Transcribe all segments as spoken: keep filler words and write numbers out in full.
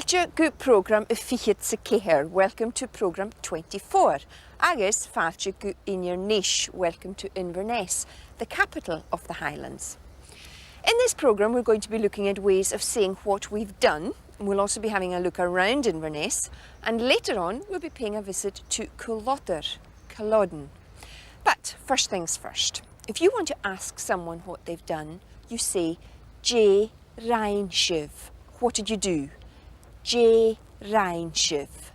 Fàilte gu prògram a fichead 's a ceithir, welcome to programme twenty-four, agus fàilte gu Inbhir Nis, welcome to Inverness, the capital of the Highlands. In this programme, we're going to be looking at ways of saying what we've done, and we'll also be having a look around Inverness, and later on, we'll be paying a visit to Culloden, Culloden. But first things first, if you want to ask someone what they've done, you say, "Dè rinn sibh?" What did you do? Dè rinn sibh?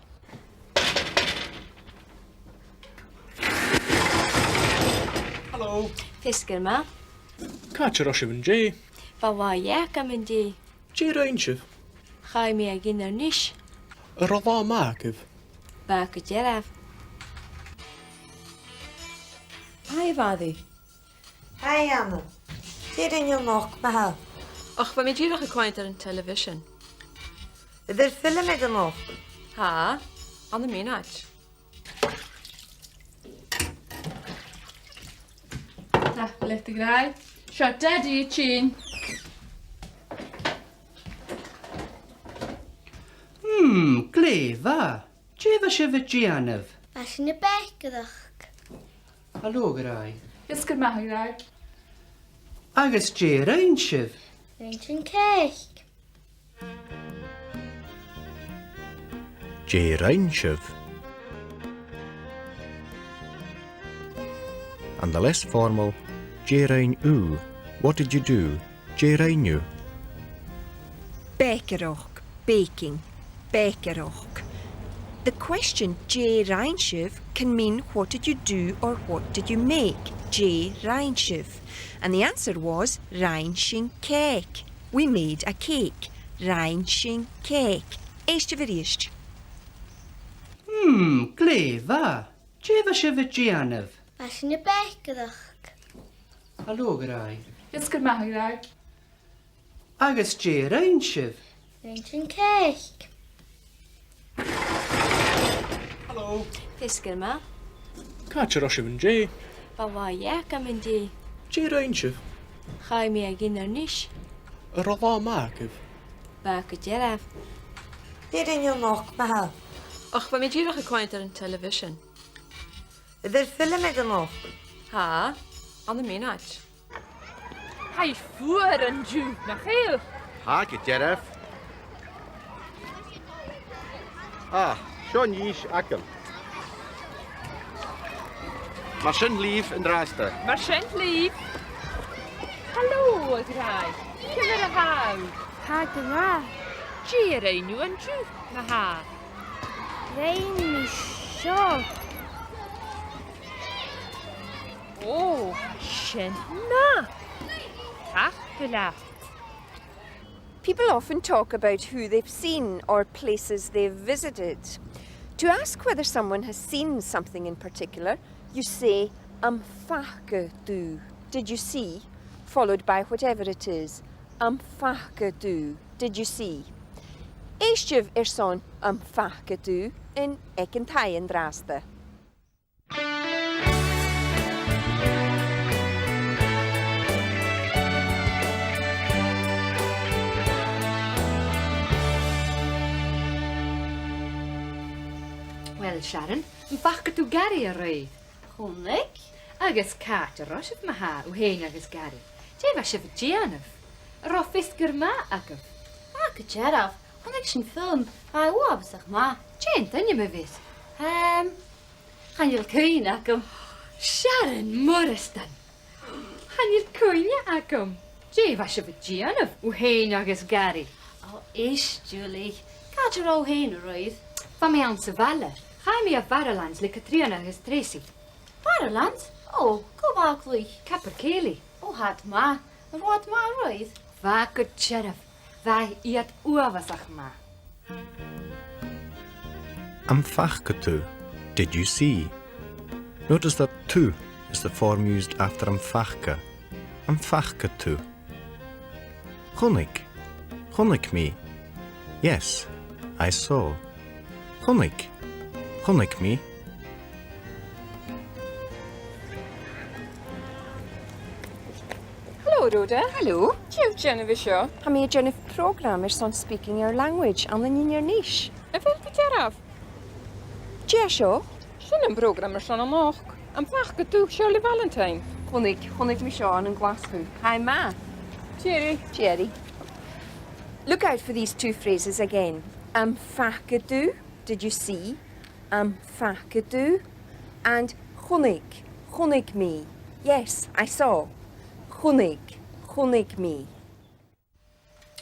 Hello. Feasgar math. Càit an robh sibh an-dè? Bha latha dheth agam an-dè. Dè rinn sibh? Chaidh mi a dh'Inbhir Nis. An robh latha math agaibh? Bha gu dearbh. Hi, a Mhàiri. Hi, Anna. Dè rinn thu a-nochd, ma-thà? Och, bha mi dìreach a' coimhead air an telebhisean. A bheil film aig a-nochd? Tha, ann am mionaid. Tapadh leat, a ghràidh. Seo Dadaidh a' tighinn. Hmm, glè mhath. Dè bha sibh a' dèanamh? Bha sinn a' bèicearachd. Halò, a ghràidh. Feasgar math, a ghràidh. Agus dè rinn sibh? Rinn sinn cèic. Dè rinn sibh? And the less formal, dè rinn thu? What did you do? Dè rinn thu? Bèicearachd, baking, bèicearachd. The question dè rinn sibh can mean what did you do or what did you make? Dè rinn sibh? And the answer was rinn sinn cèic. We made a cake. Rinn sinn cèic. Èistibh a-rithist. Hmm, glè mhath. Dè bha sibh a' dèanamh? Bha sinn a' bèicearachd. Halò, a ghràidh. Feasgar math, a ghràidh. Agus dè rinn sibh? Rinn sinn cèic. Halò. Feasgar math. Càit an robh sibh an-dè? Bha latha dheth agam an-dè. Dè rinn sibh? Chaidh mi a dh'Inbhir Nis. An robh latha math agaibh? Bha gu dearbh. Dè rinn thu a-nochd, ma-thà? Och, bha mi dìreach a' coimhead air an telebhisean. A bheil film aig a-nochd? Tha, ann am mionaid. Tha i fuar an-diugh, nach eil? Tha gu dearbh. Ah, seo an dithis agam. Mar sin leibh an-dràsta. Mar sin leibh. Halò, a ghràidh. Ciamar a tha thu? Tha gu math. Dè rinn thu an-diugh, ma-thà? Rinn mi seo. Ò, sin math. Tapadh leat. People often talk about who they've seen or places they've visited. To ask whether someone has seen something in particular, you say, "Am faca tu?" Did you see? Followed by whatever it is. Am faca tu? Did you see? Èistibh airson "Am faca tu?" an Aig an Taigh an-dràsta. Uill, Sharon, am faca tu Gary a-raoir? Chunnaic. Agus càit an robh sibh, ma-thà, thu fhèin agus Gary? Dè bha sibh a' dèanamh? An robh feasgar math agaibh? Bha gu dearbh. Chunnaic sinn film. Bha e uabhasach math. Dè an t-ainm a bh' air? Ehm, Chan eil cuimhne agam. Sharon Morrison! Chan eil cuimhne agam. Dè bha sibh a' dèanamh, thu fhèin agus Gary? Ò, èist, Julie. Càit an robh thu fhèin a-raoir? Bha mi anns a' bhaile. Chaidh mi a Bharrowlands le Catrìona agus Tracey. Barrowlands? Ò, cò bha a' cluich? Capercaillie. Ò, tha iad math. An robh iad math a-raoir? Bha gu dearbh. Bha iad uabhasach math. Am faca tu? Did you see? Notice that tu is the form used after am faca. Am faca tu? Chunnaic. Chunnaic mi. Yes, I saw. Chunnaic. Chunnaic mi. Hello, Hello, Rhoda. Hello. Dè tha thu a' dèanamh an seo? Tha mi a' dèanamh prògram airson Speaking Our Language ann an Inbhir Nis. A bheil gu dearbh? Dè tha seo? Sin am prògram airson a-nochd. Am faca tu Shirley Valentine? Chunnaic, chunnaic mi seo ann an Glaschu. Hi, Ma. Cheery. Cheery. Look out for these two phrases again. Am faca tu? Did you see? Am faca tu? And chunnaic, chunnaic mi. Yes, I saw. Chunnaic, chunnaic mi.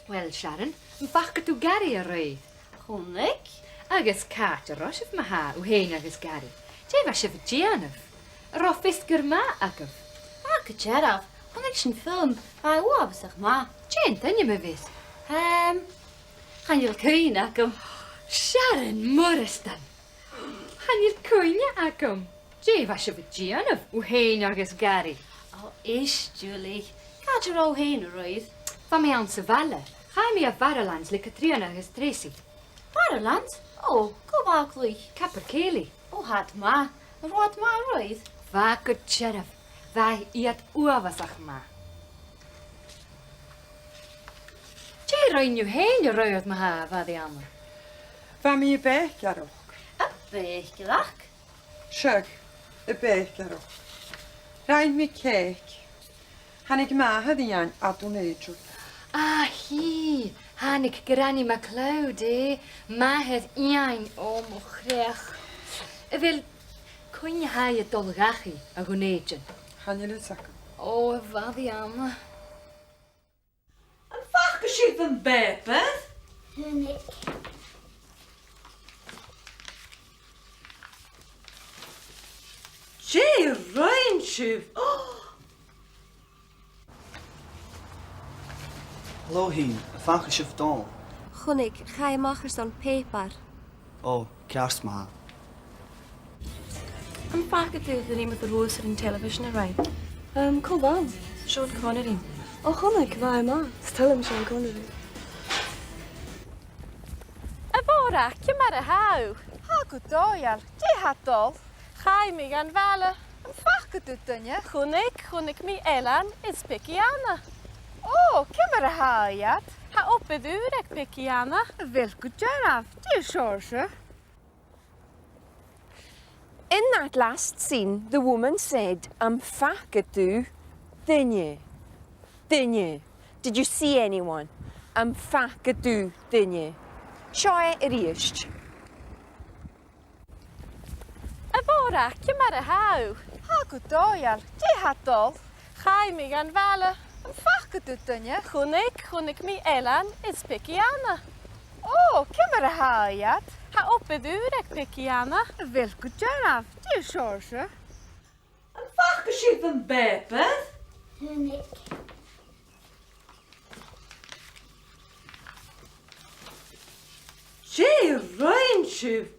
Well, Sharon, am faca tu Gary a-raoir? Chunnaic. Agus càit an robh sibh, ma-thà, thu fhèin agus Gary? Dè bha sibh a' dèanamh? An robh feasgar math agaibh? Bha, gu dearbh. Chunnaic sinn film. Bha e uabhasach math. Dè an t-ainm a bh' air? Ehm, chan eil cuimhne agam. Sharon Morrison! Chan eil cuimhne agam. Dè bha sibh a' dèanamh, thu fhèin agus Gary? Ò, èist, Julie. Càit an robh thu fhèin a-raoir? Bha mi anns a' bhaile. Chaidh mi a Bharrowlands le Catrìona agus Tracy. Barrowlands? Ò, cò bha a' cluich? Capercaillie. Ò, tha iad math. An robh iad math a-raoir? Bha, gu dearbh. Bha iad uabhasach math. Dè rinn thu fhèin a-raoir, ma-thà, a Mhadaidh Anna? Bha mi a' bèicearachd. A' bèicearachd? Seadh, a' bèicearachd. Rinn mi cèic. Thàinig màthair Iain à Dùn Èideann. À, chì, thàinig Granny MacLeod, eh? Màthair Iain, ò mo chreach. A bheil cuimhne agaibh a' dol dhachaigh a Dhùn Èideann? Chan eil fhios agam. Ò, a Mhadaidh Anna. Am faca sibh am pàipear? Chunnaic. Dè rinn sibh? Hello, Iain. Am faca sibh Dòmhnall? Chunnaic, chaidh e a-mach airson pàipear. Ò, ceart ma-thà. Am faca tu duine mu do rùs air an telebhisean a-raoir? Ehm, cò bh' ann? Sean Connery. Ò, chunnaic, bha e math. 'S toil leam Sean Connery. A Mhòrag, ciamar a tha thu? Tha gu dòigheil. Dè tha dol? Chaidh mi dhan bhaile. Am faca tu duine? Chunnaic, chunnaic mi Ellen is Peggy Anna. Ò, ciamar a tha iad? Tha obair ùr aig Peggy Anna. A bheil gu dearbh? Dè seòrsa? In that last scene, the woman said, "Am faca tu duine? Duine? Did you see anyone? Am faca tu duine?" Seo e a-rithist. A Mhòrag, ciamar a tha thu? Tha gu dòigheil. Dè tha dol? Chaidh mi dhan bhaile. Am faca tu duine? Chunnaic, chunnaic mi Ellen is Peggy Anna. Ò, ciamar a tha iad? Tha obair ùr aig Peggy Anna. A bheil gu dearbh? Dè seòrsa? Am faca sibh am pàipear? Chunnaic. Dè rinn sibh?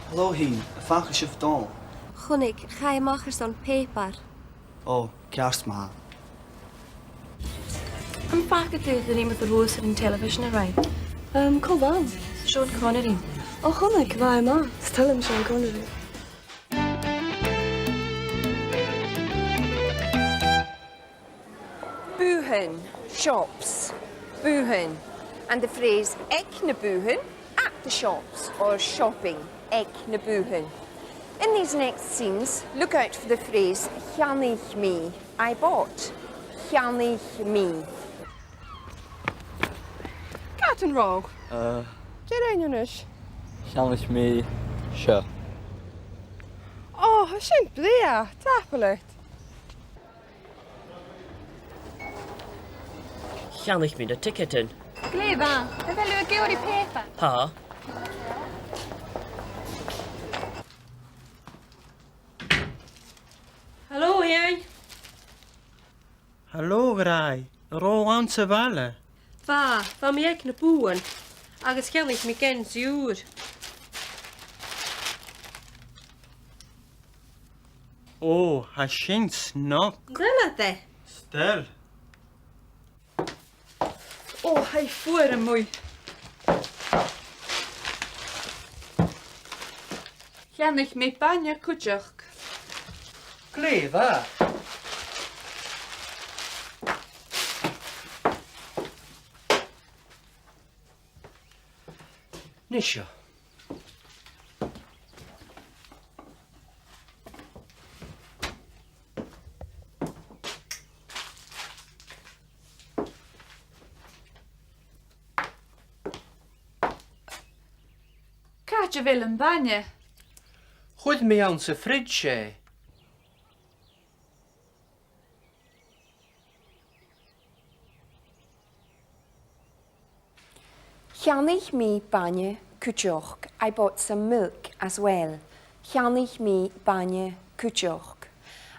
Hello, Iain. Am faca sibh Dòmhnall? Chunnaic, chaidh e a-mach airson pàipear. Ò, ceart ma-thà. Am faca tu duine mu do rùs air an telebhisean a-raoir? Ehm, cò bh' ann? Sean Connery. Ò, chunnaic, bha e math. 'S toil leam Sean Connery. Bùthan, shops, bùthan, and the phrase aig na bùthan, at the shops, or shopping, aig na bùthan. In these next scenes, look out for the phrase cheannaich mi, I bought, cheannaich mi. Càit an robh? Uh, Dè rinn thu a-nis? Cheannaich mi seo. Ò, tha sin brèagha, tapadh leat. Cheannaich mi na ticeadan. Glè mhath. A bheil thu ag iarraidh pàipear? Tha. Hello, Iain. Hello, a ghràidh. An robh thu anns a' bhaile? Bha, bha mi aig na bùthan, agus cheannaich mi geansaidh ùr. Ò, tha sin snog. An toil leat e? 'S toil. Ò, tha e fuar a-muigh. Cheannaich mi bainne cuideachd. Glè mhath. Nì seo. Càit a bheil am bainne? Chuir mi anns a' fridge e. Cheannaich mi bainne cuideachd. I bought some milk as well. Cheannaich mi bainne cuideachd.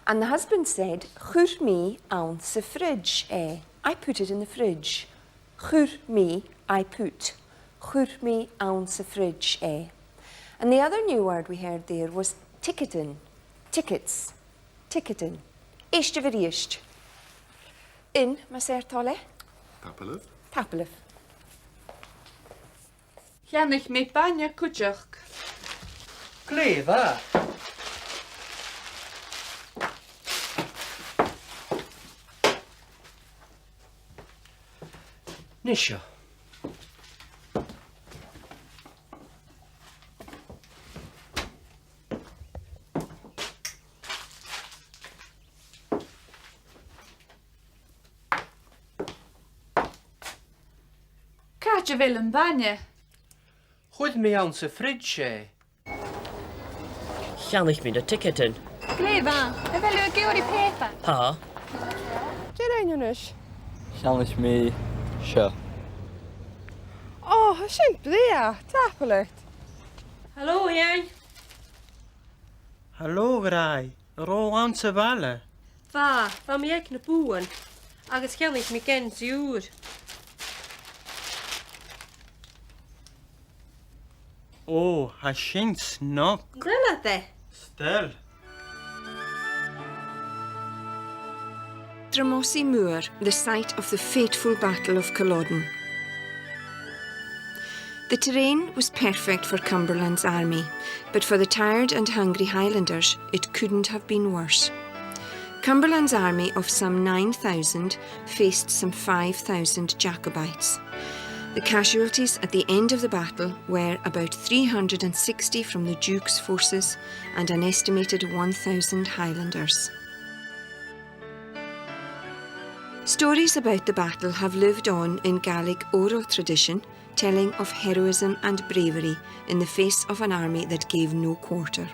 And the husband said, chuir mi anns a' fridge e. I put it in the fridge. Chuir mi, I put. Chuir mi anns a' fridge e. And the other new word we heard there was tickeadairean. Tickets. Tickeadairean. Èistibh a-rithist. Inn, mas e ur toil e. Tapadh leibh. Tapadh leibh. Cheannaich mi bainne cuideachd. Glè mhath. Nì seo. Càit a bheil am bainne? Chuir mi anns a' fridge e. Cheannaich mi na ticeadan. Glè mhath. A bheil thu ag iarraidh pàipear? Tha. Dè rinn thu a-nis? Cheannaich mi seo. Ò, tha sin brèagha. Tapadh leat. Halò, Iain. Halò, a ghràidh. An robh thu anns a' bhaile? Bha, bha mi aig na bùthan, agus cheannaich mi geansaidh ùr. Ò, tha sin snog. An toil leat e? 'S toil. Drumossie Moor, the site of the fateful Battle of Culloden. The terrain was perfect for Cumberland's army, but for the tired and hungry Highlanders, it couldn't have been worse. Cumberland's army of some nine thousand faced some five thousand Jacobites. The casualties at the end of the battle were about three hundred and sixty from the Duke's forces and an estimated one thousand Highlanders. Stories about the battle have lived on in Gaelic oral tradition, telling of heroism and bravery in the face of an army that gave no quarter.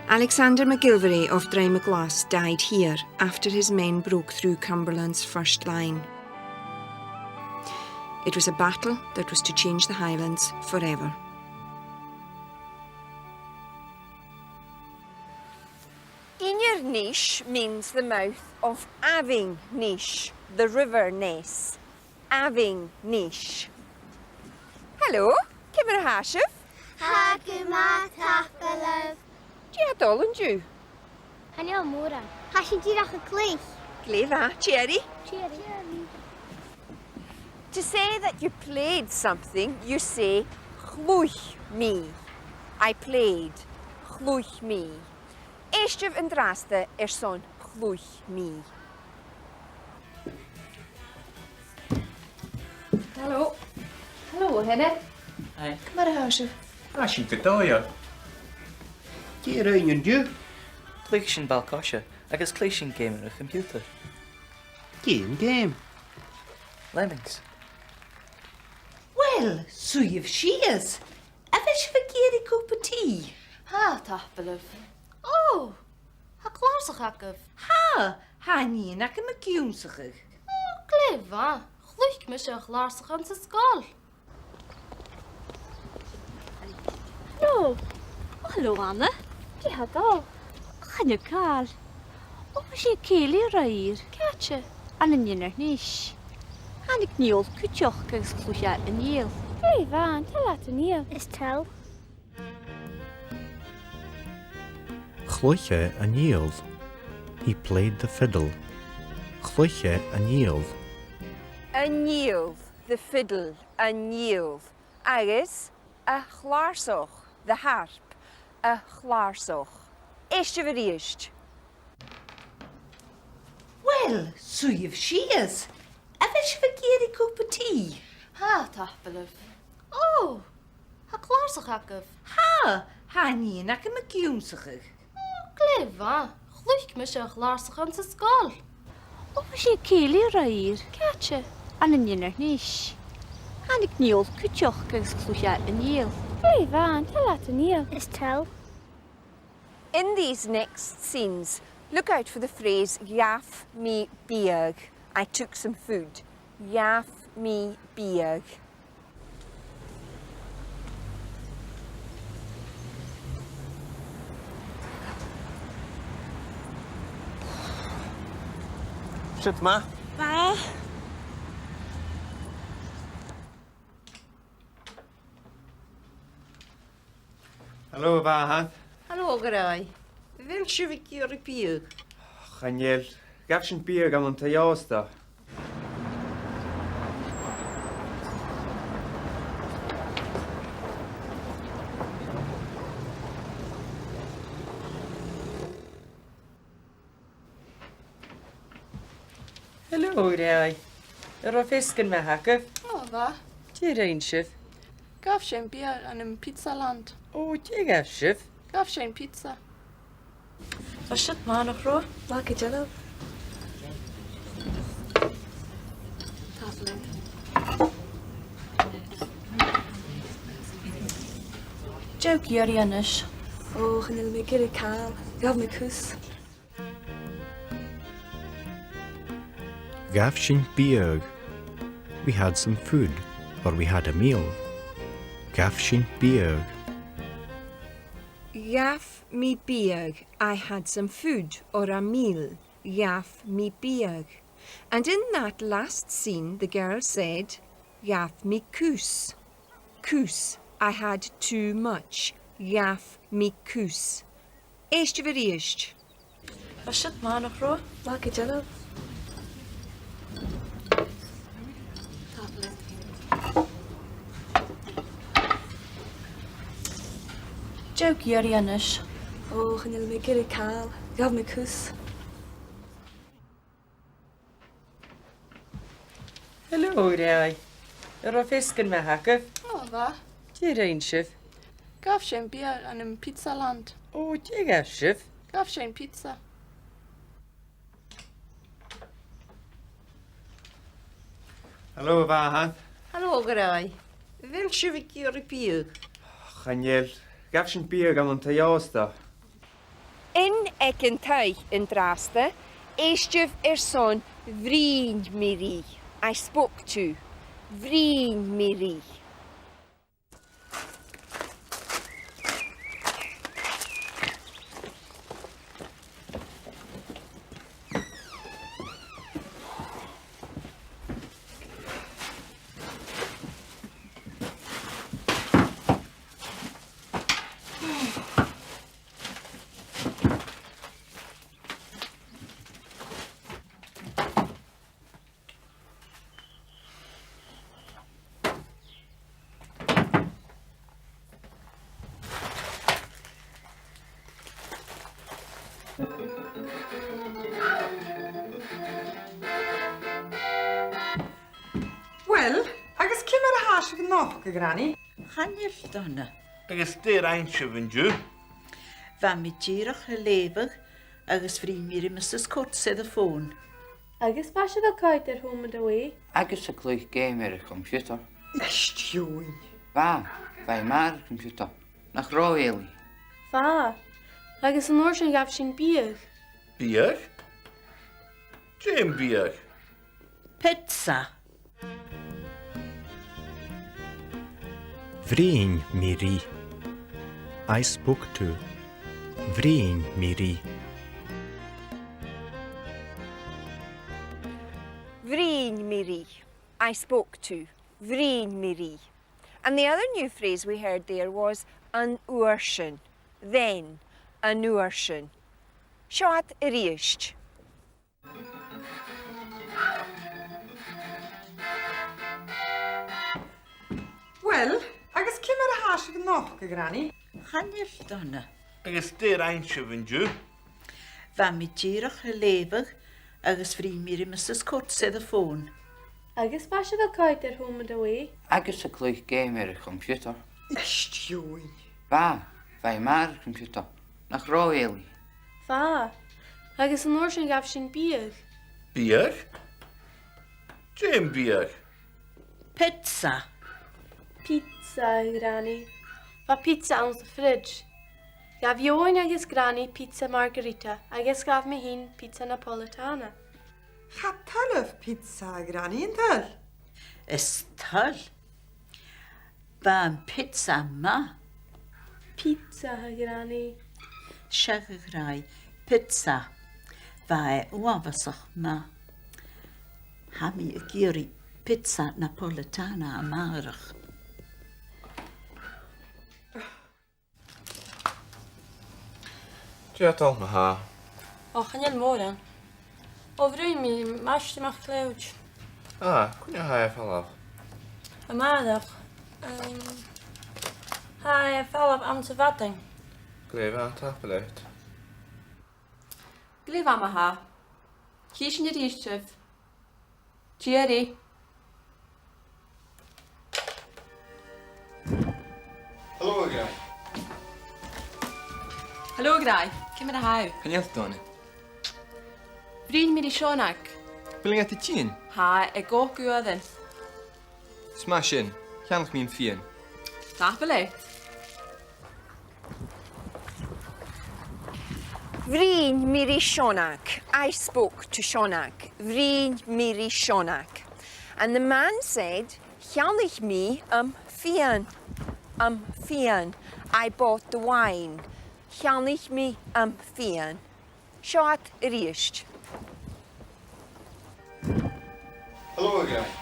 Alexander MacGillivray of Drumnadh Glas died here after his men broke through Cumberland's first line. It was a battle that was to change the Highlands forever. Inbhir Nis means the mouth of Abhainn Nis, the River Ness. Abhainn Nis. Hello, ciamar a tha sibh? Tha gu math, tapadh leibh. Dè tha dol an-diugh? Chan eil mòran. Tha sinn dìreach a' cluich. Glè mhath, tìoraidh. Tìoraidh. To say that you played something, you say, chluich mi. I played. Chluich mi. Èistibh an-dràsta airson chluich mi. Hello. Hello, a Sheonaidh. Hi. Ciamar a tha sibh? Tha sinn gu dòigheil. Dè rinn sibh an-diugh? Chluich sinn ball-coise agus chluich sinn geama air a' choimpiutair. Dè an geama? Lemmings. Uill, suidhibh sìos. A bheil sibh ag iarraidh cupa tì? Tha, tapadh leibh. Ò, tha clàrsach agaibh. Tha, tha nighean agam ag ionnsachadh. Ò, glè mhath. Chluich mise a' chlàrsach anns an sgoil. Hello. Ò, hello, Anna. Dè tha dol? Chan eil càil. Ò, bha sinn a' cèilidh a-raoir. Càite? Ann an Inbhir Nis. Thàinig Niall cuideachd agus chluich e an fhidheall. Glè mhath, an toil leat an fhidheall? Is toil. Chluich e an fhidheall. He played the fiddle. Chluich e an fhidheall. An fhidheall, the fiddle, an fhidheall. Agus a' chlàrsach, the harp, a' chlàrsach. Èistibh a-rithist. Suidhibh sìos. A bheil sibh ag iarraidh cupa tì? Tha, tapadh leibh. Ò, tha clàrsach agaibh. Tha, tha an nighean agam ag ionnsachadh. Ò, glè mhath. Chluich mise a' chlàrsach anns an sgoil. Ò, bha sibh a' cèilidh ro fhìor. Càite? Ann an Inbhir Nis. Thàinig Niall cuideachd agus chluich e an fhidheall. Glè mhath, an toil leat an fhidheall? Is toil. In these next scenes, look out for the phrase "Ghabh mi biadh." I took some food. Ghabh mi biadh. Siuthad ma-thà. Bye. Halò, a mhàthair. Halò, a ghràidh. A bheil sibh ag iarraidh biadh? Chan eil. Ghabh sinn biadh ann an taigh-òsta. Halò, a ghràidh. An robh feasgar math agaibh? Ò, bha. Dè rinn sibh? Ghabh sinn biadh ann am Pizza Land. Ò, dè ghabh sibh? Ghabh sinn pizza. Bha siud math, nach robh? Bha gu dearbh. Tapadh leibh. Dè tha thu ag iarraidh a-nis? Ò, chan eil mi ag iarraidh càil. Ghabh mi cus. Ghabh sinn biadh. We had some food, or we had a meal. Ghabh sinn biadh. Ghabh mi biadh. I had some food, or a meal. Ghabh mi biadh. And in that last scene, the girl said, "Ghabh mi cus." Cus. I had too much. Ghabh mi cus. Èistibh a-rithist. Bha siud math, nach robh? Bha gu dearbh. Dè tha thu ag iarraidh a-nis? Ò, chan eil mi ag iarraidh càil. Ghabh mi cus. Hello, a ghràidh. An robh feasgar math agaibh? Ò, bha. Dè rinn sibh? Ghabh sinn biadh ann am Pizza Land. Ò, dè ghabh sibh? Ghabh sinn pizza. Hello, a mhàthair. Hello, a ghràidh. A bheil sibh ag iarraidh biadh? Chan eil. Ghabh sinn biadh ann an taigh-òsta. An aig an taigh an-dràsta, èistibh airson bhruidhinn mi ri. I spoke to. Bhruidhinn mi ri. Uill, agus ciamar a tha sibh a-nochd, a Ghranny? Chan eil dona. Agus dè rinn sibh an-diugh? Bha mi dìreach a' leughadh agus bhruidhinn mi ri Mrs Coates air a' fòn. Agus bha sibh a' coimhead air Home and Away. Agus a' cluich geama air a' choimpiutair. Èist, Eòghainn. Bha, bha i math air a' choimpiutair. Nach robh, Eilidh? Bha. Agus an uair sin ghabh sinn biadh. Biadh? Dè am biadh? Pizza. Bhruidhinn mi ri. I spoke to. Bhruidhinn mi ri. Bhruidhinn mi ri. I spoke to. Bhruidhinn mi ri. And the other new phrase we heard there was an uair sin. Then. An uair sin. Seo iad a-rithist. Uill, agus ciamar a tha sibh a-nochd, a Ghranny? Chan eil dona. Agus dè rinn sibh an-diugh? Bha mi dìreach a' leughadh Agus bhruidhinn mi ri Mrs Coates air a' fòn. Agus bha sibh a' coimhead air Home and Away? Agus a' cluich geama air a' choimpiutair. Èist, Eòghainn. Bha, bha i math air a' choimpiutair. Nach robh, Eilidh? Bha. Agus an uair sin ghabh sinn biadh. Biadh? Dè am biadh? Pizza. Pizza, a Ghranny. Bha pizza anns a' fridge. Ghabh Eòghainn agus Granny pizza margherita agus ghabh mi fhìn pizza napoletana. Cha toil leibh pizza, a Ghranny, an toil? Is toil. Bha am pizza math. Pizza, a Ghranny. Seadh, a ghràidh, pizza. Bha e uabhasach math. Tha mi ag iarraidh pizza napoletana a-màireach. Dè tha dol, ma-thà? Och, chan eil mòran. Ò, bhruidhinn mi ri Maighstir MacLeòid. Ah, cuin a tha e a' falbh? A-màireach. Em, tha e a' falbh anns a' mhadainn. Glè mhath, tapadh leat. Glè mhath, ma-thà. Chì sinn a-rithist sibh. Tìoraidh. Halò, a ghràidh. Halò, a ghràidh. Ciamar a tha thu? Chan eil dona. Bhruidhinn mi ri Seonag. A bheil iad a' tighinn? Tha, aig ochd uairean. 'S math sin, cheannaich mi am fìon. Tapadh leat. Bhruidhinn mi ri Seonag. I spoke to Seonag. Bhruidhinn mi ri Seonag. And the man said, cheannaich mi am fìon. Am fìon. I bought the wine. Cheannaich mi am fìon. Seo iad a-rithist. Halò, a ghràidh.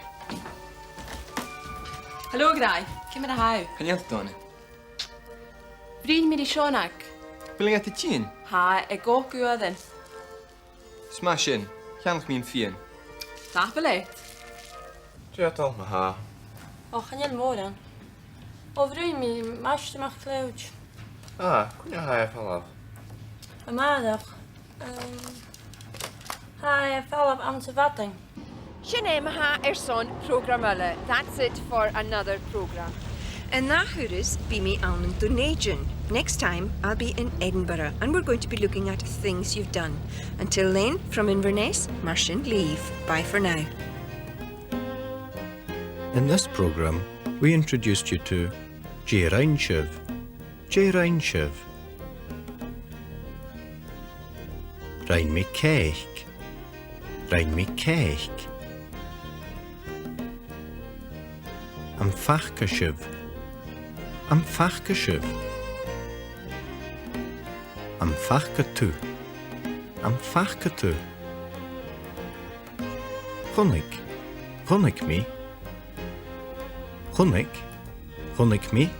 Halò, a ghràidh. Ciamar a tha thu? Chan eil dona. Bhruidhinn mi ri Seonag. A bheil iad a' tighinn? Tha, aig ochd uairean. 'S math sin, cheannaich mi am fìon. Tapadh leat. Dè tha dol, ma-thà? Och, chan eil mòran. Ò, bhruidhinn mi ri Maighstir MacLeòid. Ah, cuin a tha e a' falbh? A-màireach. Em, tha e a' falbh anns a' mhadainn. Sin e ma-thà airson prògram eile. That's it for another programme. An ath thuras bidh mi ann an Dùn Èideann. Next time I'll be in Edinburgh and we're going to be looking at things you've done. Until then, from Inverness, mar sin leibh. Bye for now. In this programme, we introduced you to: Dè rinn sibh? Dè rinn sibh? Rinn mi cèic. Rinn mi cèic. Am faca sibh? Am faca sibh? Am faca tu? Am faca tu? Chunnaic. Chunnaic mi. Chunnaic. Chunnaic mi.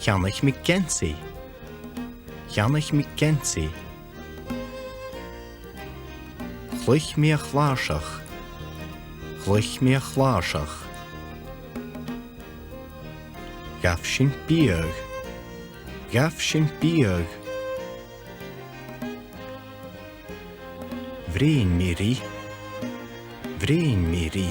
Cheannaich mi geansaidh. Cheannaich mi geansaidh. Chluich mi a' chlàrsach. Chluich mi a' chlàrsach. Ghabh sinn biadh. Ghabh sinn biadh. Bhruidhinn mi ri. Bhruidhinn mi ri.